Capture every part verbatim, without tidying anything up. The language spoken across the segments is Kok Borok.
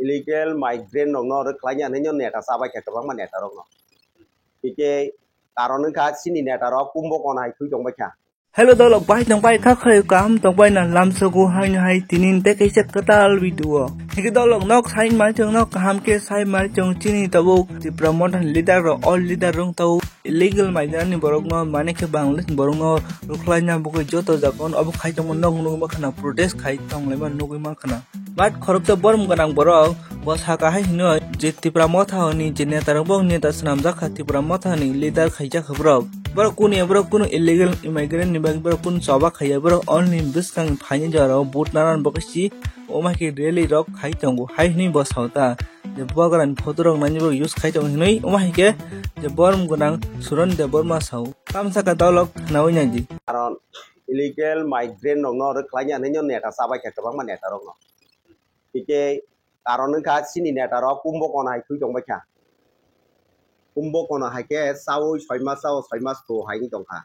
Illegal migrant rokno rwkhlaina hinwi neta chabai kha kwbangma neta rokno. Hikhe karon wngkha chini neta rok kumbo kono hai thwi tongbai kha. Hello dolok, bahai tong bai kha khai, kaham tong bai na lamsogo haino hai tinin tei kaisa kwtal video. Hikhe dolok nok sai mai chong nok kaham khe sai mai chong chini tabuk Tipra Motha ni leader rok, all leader rok tabuk illegal migrant ni borok no mane khe Bangladesh ni borok no rwkhlaina bagwi joto jaga o obo khai tongma nok nugwi mankha na, protest khai tonglaima nugwi mankha na. But khoroksa borom gwnang borok bo saka hai hino je Tipra Motha ni je neta rok bo neta swnamjak kha, Tipra Motha ni leader khaijak kha borok. Borok kunu ya, borok kunu illegal immigrant ni bagwi borok kunu choba khaiya, borok only bwskang phaini jora o vote nana bagwi si omo hai khe rally rok khai tongo hai hwnwi bo sao ta. Je bogra ni photo rok nani bo use khai tongo hinwi omo hai khe je borom gwnang Suron Debbarma sao. Tamsaka dolok khnaui naidi. Karon illegal migrant rokno rwkhlaina hinwi neta chabai kha kwbangma neta rokno. Hikhe karon wngkha chini neta rok kumbo kono hai thwi tongbai kha. Kumbo kono hai khe chaui soi mas chao, soi mas to hai wng tongkha.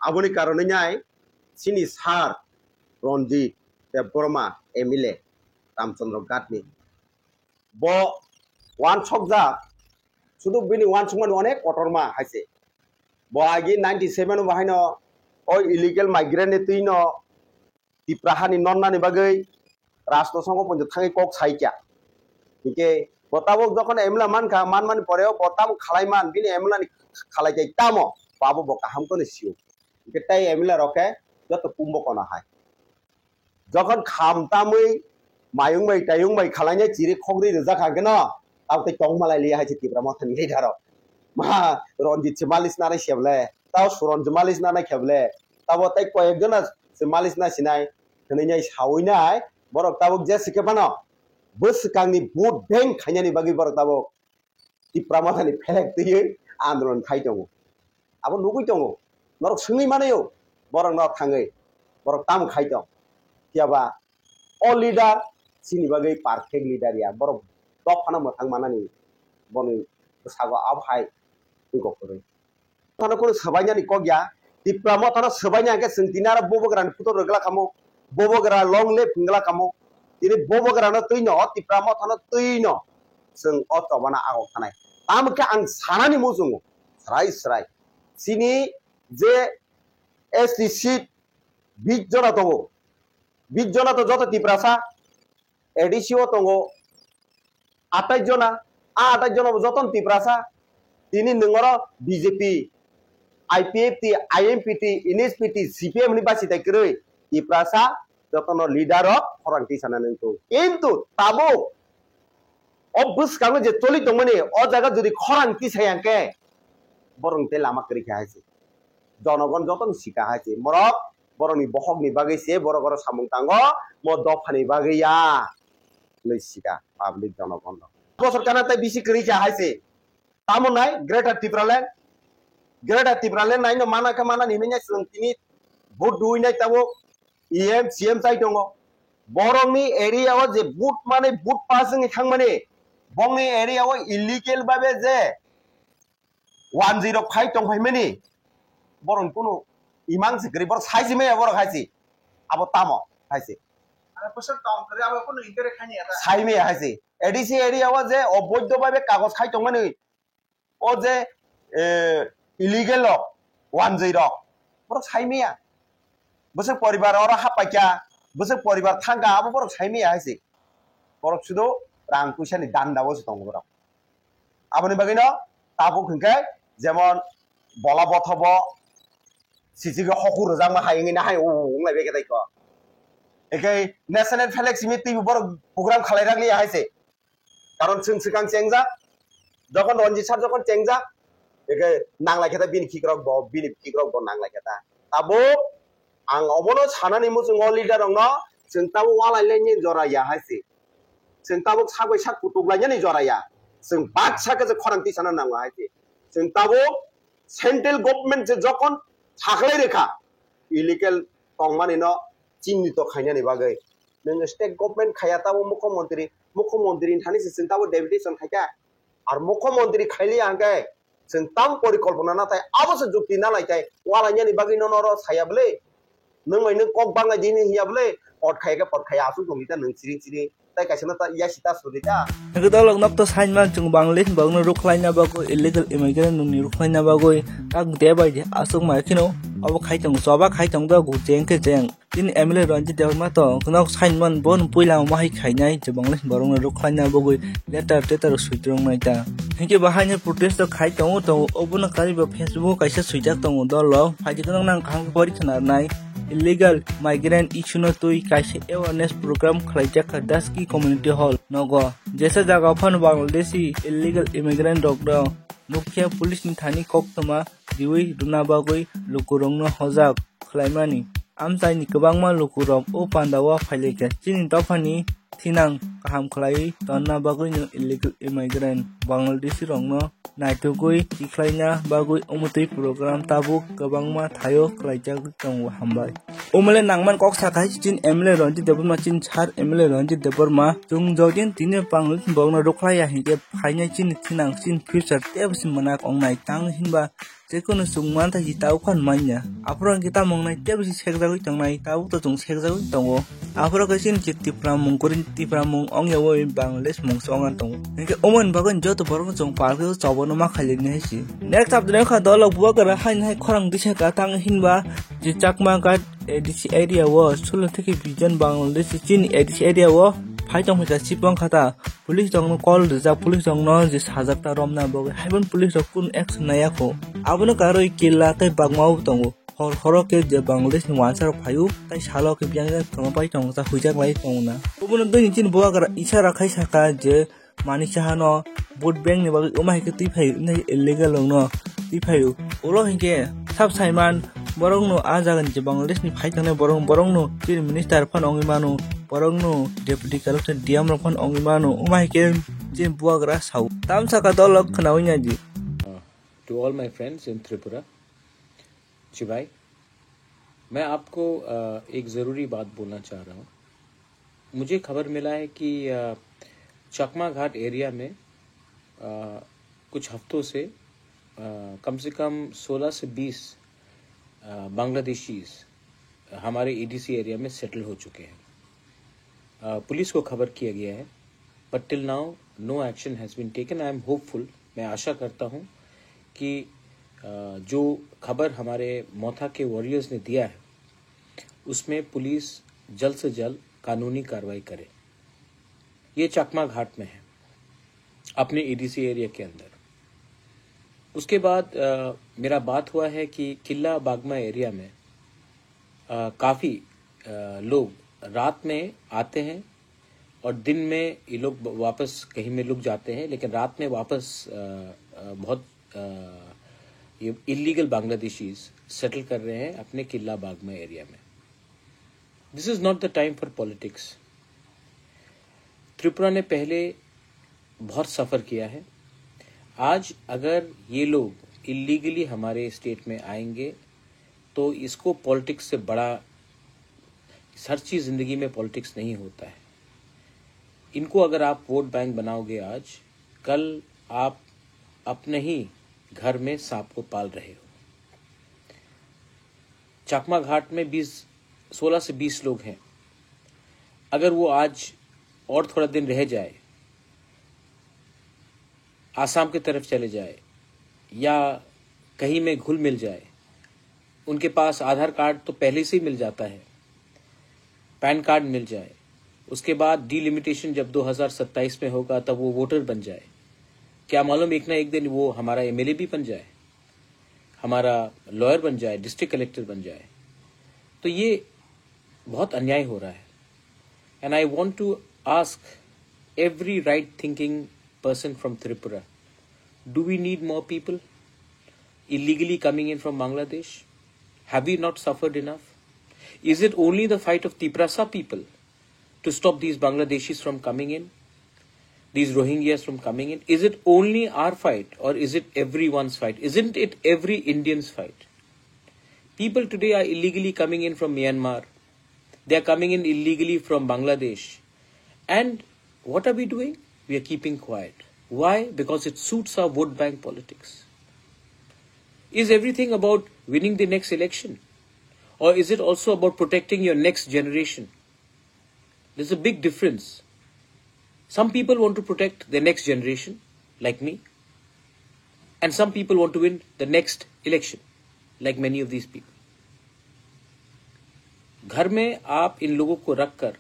Aboni karon wngnai chini sir Ranjit Debbarma M L A Ramchandra Ghat ni. Bo wansokjak, sudu bini wansukmani onek kotorma hai se. Bo agi ninety seven o bahaino o illegal migrant ni twino Tipra hani nonnani bagwi Rashtra Songho poito thangwi kok sai kha. Hingke bo tabuk jokhon M L A mankha, manmani poreo bo tabuk khalai man, bini M L A ni khalai tai tamo, bo abo bo kaham kheno sio. Hingke tai M L A rok khe joto kumbo kono hai. Jokhon kham tamwi mayung bai tayung bai khalainai chiri khogri rijak kha hingke no, tabuk tai tong malai liya hai se Tipra Mothani leader rok. Ma Ranjit se malis nanai se ble, tabo Suron se malis nanai khe ble, tabo tai koyek jona se malis na sinai, hwnwi nai saui nai, borok tabuk je se khe phano bwswkangni vote bank khainani bagwi borok tabuk Tipra Mothani phelek twiwi andolon khai tongo. Abo nugui tongo, norok swngwi manayo, borok no thangwi, borok tamo khai tong. Phiya ba o leader chini bagwi perfect leader ya, borok dophano mwthang manani boni bwsago abo hai wngkok kwrwi. Mothano kunu swbainani kok ya, Tipra Mothano swbaina hwnkhe chwng tini aro Bubagrani phutor rwgla kamo, Bubagra long live wngla kamo, tini Bubagrano twino, Tipra Mothano twino chwng o chobana agok thanai. Tamo khe ang sanani muchungo, srai srai. Chini je S T seat bish jona tongo, bish jona to joto Tiprasa, A D C o tongo atais jona, a atais jona bo jotono Tiprasa. Tini nwng oro B J P, I P F T, I M P T, N S P T, C P M hinwi basi tai kwrwi Tiprasa jotono leader rok khorang tisana nang tongo. Kintu tabuk o bwskango je choli tongmani o jaga jodi khorang tisaya hwnkhe borok tei lama kwrwi kha hai se. Jonogon jotono sika hai se. Borok borokni bokhokni bagwi se borok oro samung tango, mo dophani bagwi ya. Hinwi sika public jonogon rok. Bosor kana tai bisi kwrwi kha hai se. Tamo nai Greater Tipraland, Greater Tipraland naino mana khe mana hinwi nai chwng tini vote duwi nai tabuk E M, C M chai tongo. Borokni area o je vote mani, vote pass wngwi thangmani, bongni area o illegal babe je wanjwi rok phai tong phaimani, borok kunu imang se kwrwi, borok sai se maya borok hai se, abo tamo hai se. Ano bwswk tong kwrwi abo kunu enquiry khaini ata. Sai maya hai se. A D C area o je oboidho babe kagoj khai tongmani, o je, eh, illegal rok, wanjwi rok, borok sai maya. Bwswk poribar oro happaikha, bwswk poribar thangkha, abo borok sai maya hai se. Borok sudu rang puisa ni danda o se tongo borok. Aboni bagwi no tabuk hwnkhe jemon bola bothobo sisigi hokur rwjakma hai wngwi nahai o wng lai bai khe tei kho. Ekhe national flag simi twi borok program khalai rak liya hai se. Karon chwng swkang chengjak, jokhon Ranjit sir jokhon chengjak, ekhe nanglai khe ta bini khikrok bo, bini khikrok bo nanglai khe ta. Tabuk ang obono sanani muchungo leader rokno chwng tabuk walai laini jora ya hai se. Chwng tabuk sak bai sak kutuk lainani jora ya. Chwng baksa khe je khorang tisana nango hai se. Chwng tabuk central government je jokhon sakhlai rwkha, illegal tongmani no chinni to khainani bagwi. Nwng state government khaiya tabo mukhyamantri, mukhyamantri thani se chwng tabo deputation khaikha. Ar mukhyamantri khailiya hwnkhe chwng tamo porikolpona nathai abo se jukti nalaitai walainani bagwi no noro saya bwle. Nwng bai nwng kok banglai di hinwi hiya bwle, pot khaiya khe pot khaiya aswk tongwi ta nwng chiring chiring. Tai kaisa no ta iya sita suri ta. Hwnkhe dolok nok to sain man chwng Bangladesh ni bagwi rukhlaina bagwi illegal immigrant nungni rukhlaina bagwi tak de bai de aswk mai kheno obo khai tongo, choba khai tong do jeng khe jeng. Chini M L A Ranjit Debbarma to nok sain man bo no puila omo hai khainai je Bangladesh ni borok no rukhlaina bagwi letter tetter sui tong nai ta. Hwnkhe bo haino protest to khai tongo tongo obo no kariba Facebook kaisa swijak tongo dolok phaidi kheno nang kaham khe pori khna nai. Illegal migrant issue no twi kaisa awareness program khlaijak kha Daski Community Hall nogo. Jesa jaga phano Bangladeshi illegal immigrant rok no nukya police ni thani koktwma riwi rwna bagwi lukurokno hojak khlaimani. Amchaini kwbangma lukurok o pandao phailaikha. Chini dophani thinang kaham khlaiwi tonna bagwino illegal immigrant Bangladeshi rokno naitugwi tikhlaina bagwi umutwi program tabuk kwbangma thaio khlaijagwi tongo. Hambai. Umle nangman kok sakha chini M L A Ranjit Debbarma, chini sir M L A Ranjit Debbarma, chwng jodin tini Bangladesh borokno rukhlaiya hinkhe phainai chini thinang chini future tebo se mwnak wngnai tang hinba jekono chwng manthaisi tao khan manya. Aphuru hwnkhe tamo wngnai tebo se sekjagwi tongnai, tabuk to chwng sekjagwi tongo. Aphuru khe chini je Tipra mung kwrwi, Tipra mung ongya oi Bangladesh mung se ongna tongo. Hinkhe omo ni bagwi joto borok no chwng palke chobono ma khailini hai se. Next update wngkha dolok bubagra haini hai khorang disa ka tang hinba je Chakma Ghat A D C area o sulo theke bijan Bangladesh chini A D C area o phai tong phaikha sipong khata. Police rokno call rijak, police rokno je sajak ta romna bagwi, haibon police rok kunu action naiya kho. Abono karwi Killa tei Bagmao tongo. Hor horo khe je Bangladesh ni wansa rok phaio, tei salo khe biyang jak tongma pai tongo, ta huijak lai tongo na. Obono dui ni chini bubagra isara khai saka je mani sahano vote bank ni bagwi wngma hai khe twi phaio, wngkha illegal rokno twi phaio. Ulo hinkhe sab saiman borokno a jagani je Bangladesh ni phai thangnai borok, borokno chini minister phano wngwi mano, borokno deputy collector D M rok phano wngwi mano, wngma hai khe chini bubagra sao. Tamsaka dolok khnaui naidi. Uh, to all my friends in Tripura, Chibai, मैं आपको, अ, एक ज़रूरी बात बोलना चाह रहा हूँ। मुझे खबर मिला है कि, अ, चकमा घाट एरिया में, अ, कुछ हफ्तों से, अ, कम से कम सोलह से बीस, अ, बांग्लादेशीज़ हमारे एडीसी एरिया में सेटल हो चुके हैं। अ, पुलिस को खबर किया गया है, but till now no action has been taken। I am hopeful, मैं आशा करता हूँ कि, अ, जो खबर हमारे मोथा के वॉरियर्स ने दिया है, उसमें पुलिस जल्द से जल्द कानूनी कार्रवाई करे। ये चकमा घाट में है, अपने एडीसी एरिया के अंदर। उसके बाद, अ, मेरा बात हुआ है कि किला बागमा एरिया में, अ, काफ़ी, अ, लोग रात में आते हैं और दिन में ये लोग ब-, वापस कहीं में लुक जाते हैं, लेकिन रात में वापस, अ, अ, बहुत, अ, ये इलीगल बांग्लादेशीज़ सेटल कर रहे हैं अपने किला बागमा एरिया में। This is not the time for politics। Tripura ने पहले बहुत सफ़र किया है। आज अगर ये लोग इलीगली हमारे स्टेट में आएंगे, तो इसको पॉलिटिक्स से बड़ा, सच्ची ज़िंदगी में पॉलिटिक्स नहीं होता है। इनको अगर आप वोट बैंक बनाओगे आज, कल आप अपने ही घर में सांप को पाल रहे हो। चकमा घाट में बीस, सोलह से बीस लोग हैं। अगर वो आज और थोड़ा दिन रह जाए, आसाम की तरफ चले जाए या कहीं में घुल मिल जाए, उनके पास आधार कार्ड तो पहले से ही मिल जाता है, पैन कार्ड मिल जाए, उसके बाद डिलिमिटेशन जब दो हज़ार सत्ताईस में होगा, तब वो वोटर बन जाए, क्या मालूम, एक ना एक दिन वो हमारा एमएलए भी बन जाए, हमारा लॉयर बन जाए, डिस्ट्रिक्ट कलेक्टर बन जाए। तो ये बहुत अन्याय हो रहा है। And I want to ask every right thinking person from Tripura, do we need more people illegally coming in from Bangladesh? Have we not suffered enough? Is it only the fight of Tiprasa people to stop these Bangladeshis from coming in, these Rohingyas from coming in? Is it only our fight, or is it everyone's fight? Isn't it every Indian's fight? People today are illegally coming in from Myanmar. They are coming in illegally from Bangladesh. And what are we doing? We are keeping quiet. Why? Because it suits our vote bank politics. Is everything about winning the next election? Or is it also about protecting your next generation? There's a big difference. Some people want to protect the next generation, like me, and some people want to win the next election, like many of these people. घर में आप इन लोगों को रखकर